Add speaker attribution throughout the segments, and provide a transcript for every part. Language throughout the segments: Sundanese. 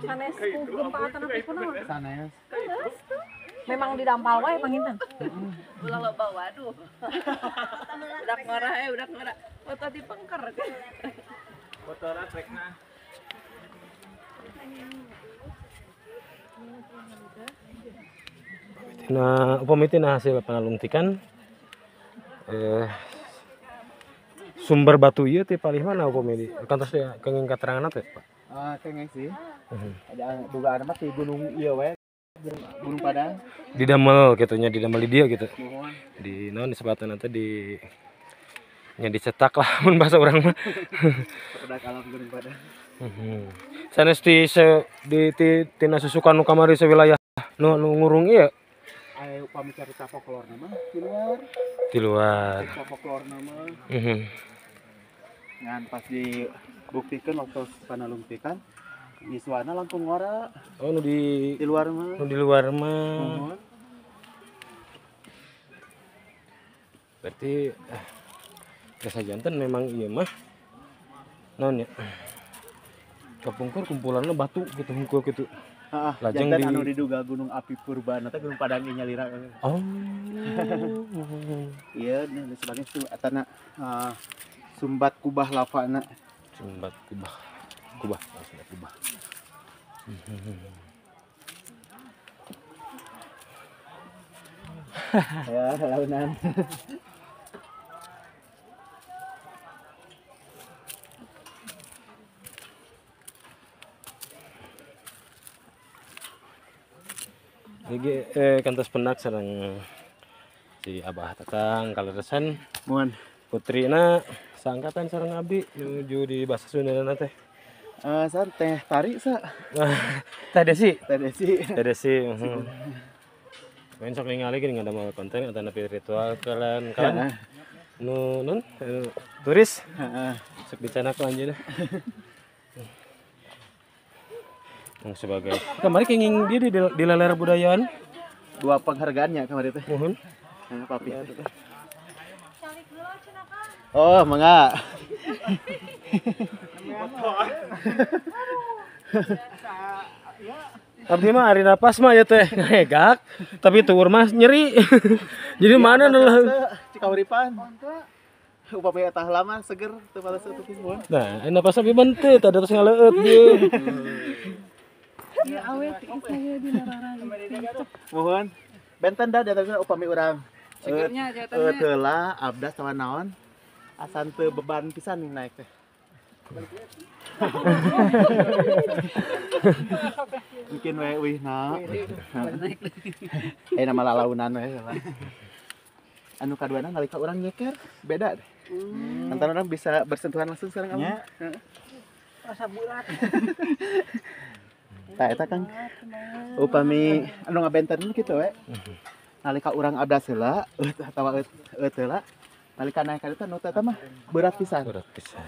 Speaker 1: Sanes ku gempa atanapi kunaon?
Speaker 2: Sanes.
Speaker 1: Memang didampal wae panginten.
Speaker 3: Ulah loba waduh. Udah ngora udah ngora. Foto di pengker.
Speaker 4: Foto trekna.
Speaker 5: Nah, upami tina hasil panalungtikan sumber batu ieu ti palih mana upami di kantos teh kenging katerangan teh, Pak?
Speaker 2: Ah, kenging sih. Ada dugaan mah ti gunung ieu we. Gunung Padang.
Speaker 5: Didamel kitu nya, didamel di dieu gitu. Di naon disebutna teh di nya dicetak lah mun bahasa urang mah.
Speaker 2: Produk alam Gunung Padang.
Speaker 5: Sanes ti di tina susukan nu kamari sawilayah nu ngurung ieu.
Speaker 2: Aya upami carita folklorna mah di luar.
Speaker 5: Di luar.
Speaker 2: Carita folklorna mah. Ngan pas dibuktikan waktu panalungtikan yuswana langkung ngora.
Speaker 5: Oh, nu di
Speaker 2: luar mah.
Speaker 5: Nu di luar mah. Berarti desa janten memang ieu mah naon ya? Kapungkur kumpulanna batu gitu hungkul gitu.
Speaker 2: Heeh,
Speaker 5: lajeng
Speaker 2: janten anu diduga gunung api purba teh Gunung Padang ieu nyalira.
Speaker 5: Oh.
Speaker 2: Iya, sebagai etana sumbat kubah lavana.
Speaker 5: Sumbat kubah. Kubah, oh, sumbat kubah.
Speaker 2: Ya, launan.
Speaker 5: Jadi kantos pendak sareng si Abah Tatang kaleresan
Speaker 2: Muhun.
Speaker 5: Putrina saangkatan sareng abdi menuju di bahasa Sundana teh.
Speaker 2: San teh tari sa.
Speaker 5: Teh Desi.
Speaker 2: Teh Desi.
Speaker 5: Teh Desi. Main sok ningali geuning ngadamel konten atanapi ritual kalian kalian nu nun turis.
Speaker 2: Heeh.
Speaker 5: Sok dicanak ku anjeunna. Sebagai kemarin kenging dia di leler budayaan
Speaker 2: dua penghargaannya kemarin teh.
Speaker 5: Muhun.
Speaker 2: Nah, papi. Oh, mangga.
Speaker 5: Abdi mah ari napas mah ya teh ngegak, tapi tuur mah nyeri. Jadi mana nu
Speaker 2: Cikauripan. Upami eta lama seger teu pales teu mun.
Speaker 5: Nah, napas abdi mah teu teu terus ngaleueut ieu.
Speaker 3: Ya awet saya di narara.
Speaker 2: Mohon. Benten da diantarana upami urang.
Speaker 3: Segernya jatahnya.
Speaker 2: Heula abdas tawa naon? Asan teu beban pisan naik teh. Mungkin we wihna. Nama lalaunan we. Anu kaduana nalika urang nyeker beda deh. Antara orang bisa bersentuhan langsung sareng kamu.
Speaker 3: Rasa bulat.
Speaker 2: Tah eta Kang. Upami anu ngabenten kitu we. Nalika urang abdas heula atawa eut heula. Nalika naik ka ditu nu eta mah berat pisan.
Speaker 5: Berat pisan.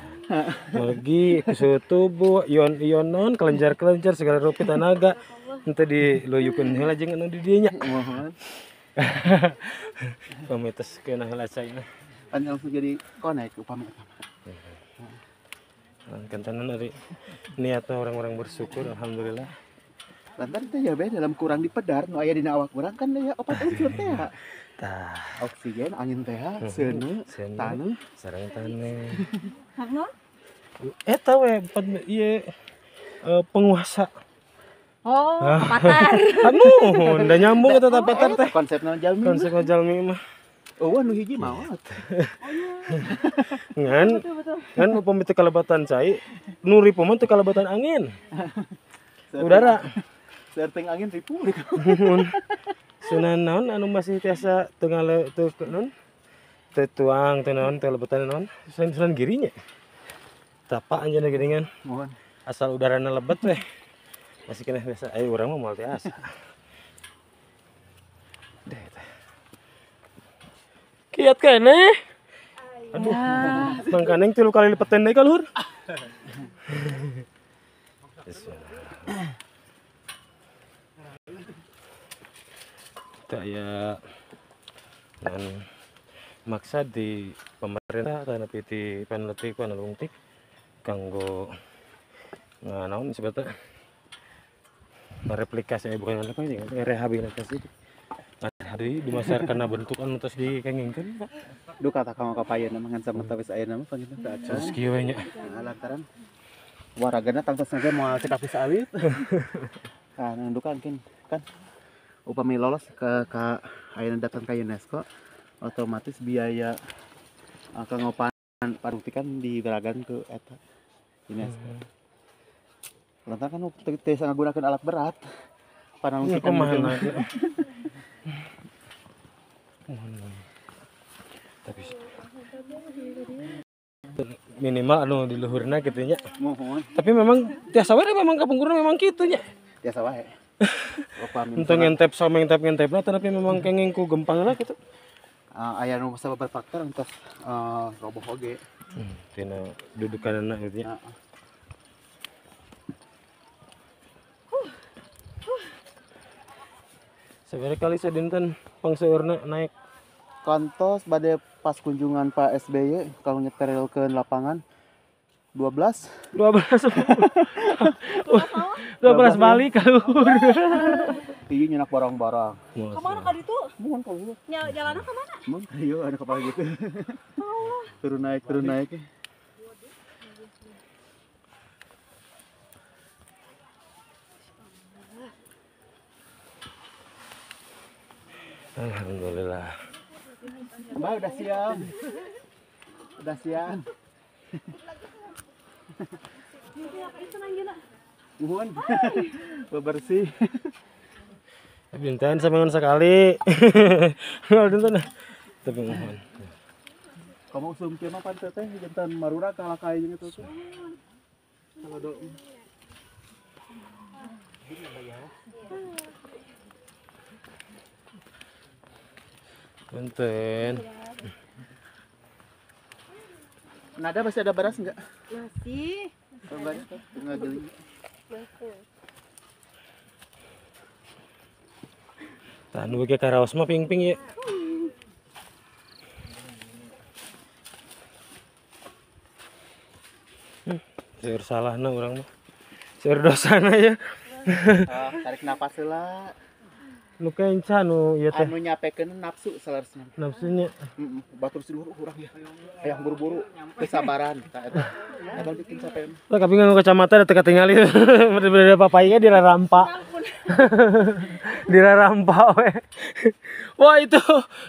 Speaker 5: Lagi suhu tubuh, ion-ionan, kelenjar-kelenjar segala rupi tanaga. Henteu diluyukeun heula jeung anu di dieu nya.
Speaker 2: Muhun.
Speaker 5: Pamites keuna heula cai.
Speaker 2: Pan langsung jadi konek upami eta mah.
Speaker 5: Kantanan ari niatna orang-orang bersyukur alhamdulillah.
Speaker 2: Lantaran teh ya be dalam kurang dipedar nu aya dina awak urang kan ya opat unsur teh.
Speaker 5: Tah,
Speaker 2: oksigen, angin teh, seuneu, taneuh,
Speaker 5: sareng taneuh.
Speaker 1: Hangno?
Speaker 5: Eta we ieu penguasa.
Speaker 1: Oh, Avatar.
Speaker 5: Anu, da nyambung eta Avatar teh.
Speaker 2: Konsepna jalmi.
Speaker 5: Konsepna jalmi mah.
Speaker 2: Eueuh nu hiji maot.
Speaker 5: Ngan ngan upami teu kalebatan cai, nu ripu mah teu kalebatan angin. Udara.
Speaker 2: Serteng angin ripu.
Speaker 5: Sunan naon anu masih tiasa teu ngale teu naon? Teu tuang teu naon teu lebetan naon? Sunan girinya. Tapa anjeunna geuningan.
Speaker 2: Mohon.
Speaker 5: Asal udarana lebet weh. Masih keneh biasa. Ayo urang mah moal tiasa. Deh teh. Kiat keneh. Aduh. Mangkaneng 3 kali lipat deui ka luhur. Tak ya dan maksa di pemerintah tanapi di peneliti panalungtik kanggo naon sebetulnya Replikasi bukan apa sih, rehabilitasi. Hari di masyarakat karena bentukan terus dikengingkeun Pak.
Speaker 2: Duh kata kamu kapayeuna mah ngan samentawis ayeuna mah panginten teu acan.
Speaker 5: Terus kieu we nya.
Speaker 2: Nah, lantaran waragana tangtosna ge moal cekap bisa awit. Tah duka mungkin kan upami lolos ke ayeuna datang ka UNESCO otomatis biaya kangopan paruktikan diberagan ke eta UNESCO. Lantaran kan teu bisa ngagunakeun alat berat. Panangsikan
Speaker 5: kumaha. Tapi minimal anu di luhurna kitu nya.
Speaker 2: Muhun.
Speaker 5: Tapi memang tiasa wae memang kapungkurna memang kitu nya.
Speaker 2: Tiasa wae.
Speaker 5: Untuk ngentep sama ngentep-ngentepna tapi memang kenging ku gempangna kitu.
Speaker 2: Aya nu sabab faktor entos roboh oge.
Speaker 5: Tina dudukanna kitu nya. Sabaraha kali sadinten pangseurna naik?
Speaker 2: Kantos bade pas kunjungan Pak SBY kalau nyeterilkeun lapangan 12 12
Speaker 5: balik kaluhur.
Speaker 2: Ieu nyenak barang-barang.
Speaker 1: Kemana ka ditu?
Speaker 2: Mun ka luhur.
Speaker 1: Nya jalanna ka mana?
Speaker 2: Mun ieu anu kapal gitu. Turun naik, turun naik.
Speaker 5: Alhamdulillah.
Speaker 2: Mbak udah siang. Udah siang. Mohon. Bebersih.
Speaker 5: Bintan sama sekali. Bintan. Tapi mohon.
Speaker 2: Kamu usum kieu mah pan teh jantan marura kalah kae jeung itu tuh. Kalau do.
Speaker 5: Punten.
Speaker 2: Nada masih ada beras enggak?
Speaker 1: Masih.
Speaker 2: Enggak geli.
Speaker 5: Tah nu beuki karaos mah ping-ping ya. Seueur salahna urang mah. Seueur dosana ya.
Speaker 2: Tarik napas heula.
Speaker 5: Nu kenca nu ieu teh.
Speaker 2: Anu nyapekeun nafsu salarasna.
Speaker 5: Nafsunya.
Speaker 2: Heeh, batur si luhur urang ya. Hayang buru-buru, kesabaran tah eta. Eta bikin capek.
Speaker 5: Tah kabeh nganggo kacamata teu katingali. Bener-bener papainya dirarampa. Dirarampa we. Wah itu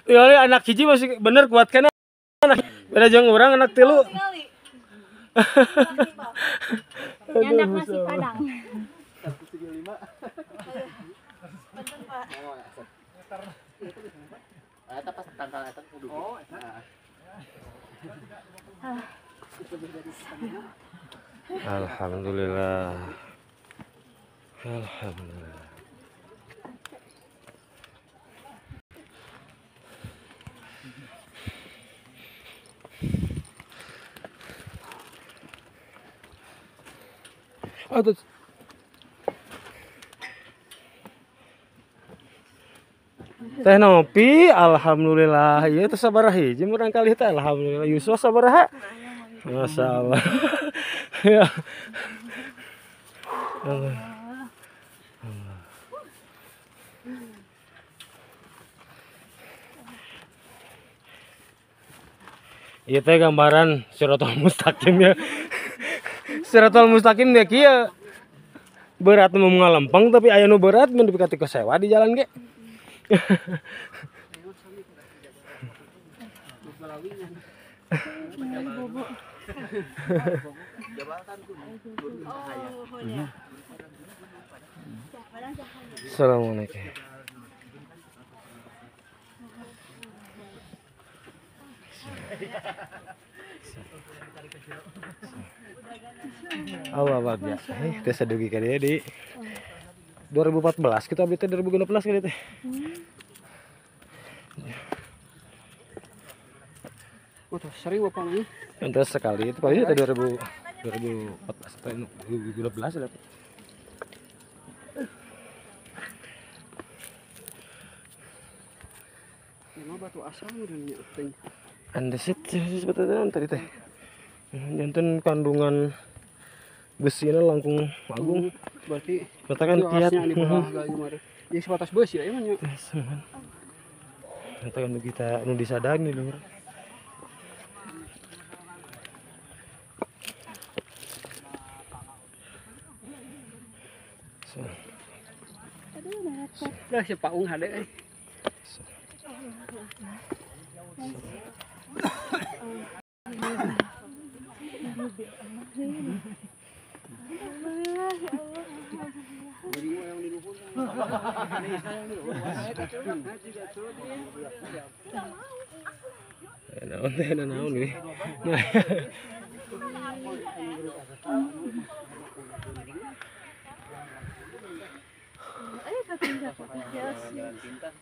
Speaker 5: tingali anak hiji masih bener kuat kana. Beda jeung urang anak tilu.
Speaker 1: Nyandak nasi padang.
Speaker 2: 175. Eta pas tanggal eta kudu. Oh, eta.
Speaker 5: Alhamdulillah. Alhamdulillah. Aduh. Teh Nopi, alhamdulillah. Ieu teh sabaraha hiji murang kali teh alhamdulillah. Yusuf sabaraha? Masyaallah. Ya. Allah. Allah. Ieu teh gambaran Shirathol Mustaqim ya. Shirathol Mustaqim dia kieu. Berat nu ngalempeng tapi aya nu berat mun dipikati sewa di jalan ge. Assalamualaikum. Allah bagja. Teh sadugi ka dieu di 2014 kita beli teh 2016 kali teh.
Speaker 4: Udah sering apa nih?
Speaker 5: Entar sekali itu paling teh 2014 atau 2012 ya.
Speaker 4: Emang batu asam udah nyeting.
Speaker 5: Andesit sebetulnya tadi teh. Janten kandungan Besina langkung agung.
Speaker 4: Berarti
Speaker 5: katakan kiat.
Speaker 4: Ya sebatas besi ya emangnya.
Speaker 5: Katakan kita nu disadari lur.
Speaker 4: Dah si paung hade euy.
Speaker 5: Naon teh naon gini. Nah.
Speaker 2: Jalan pintas.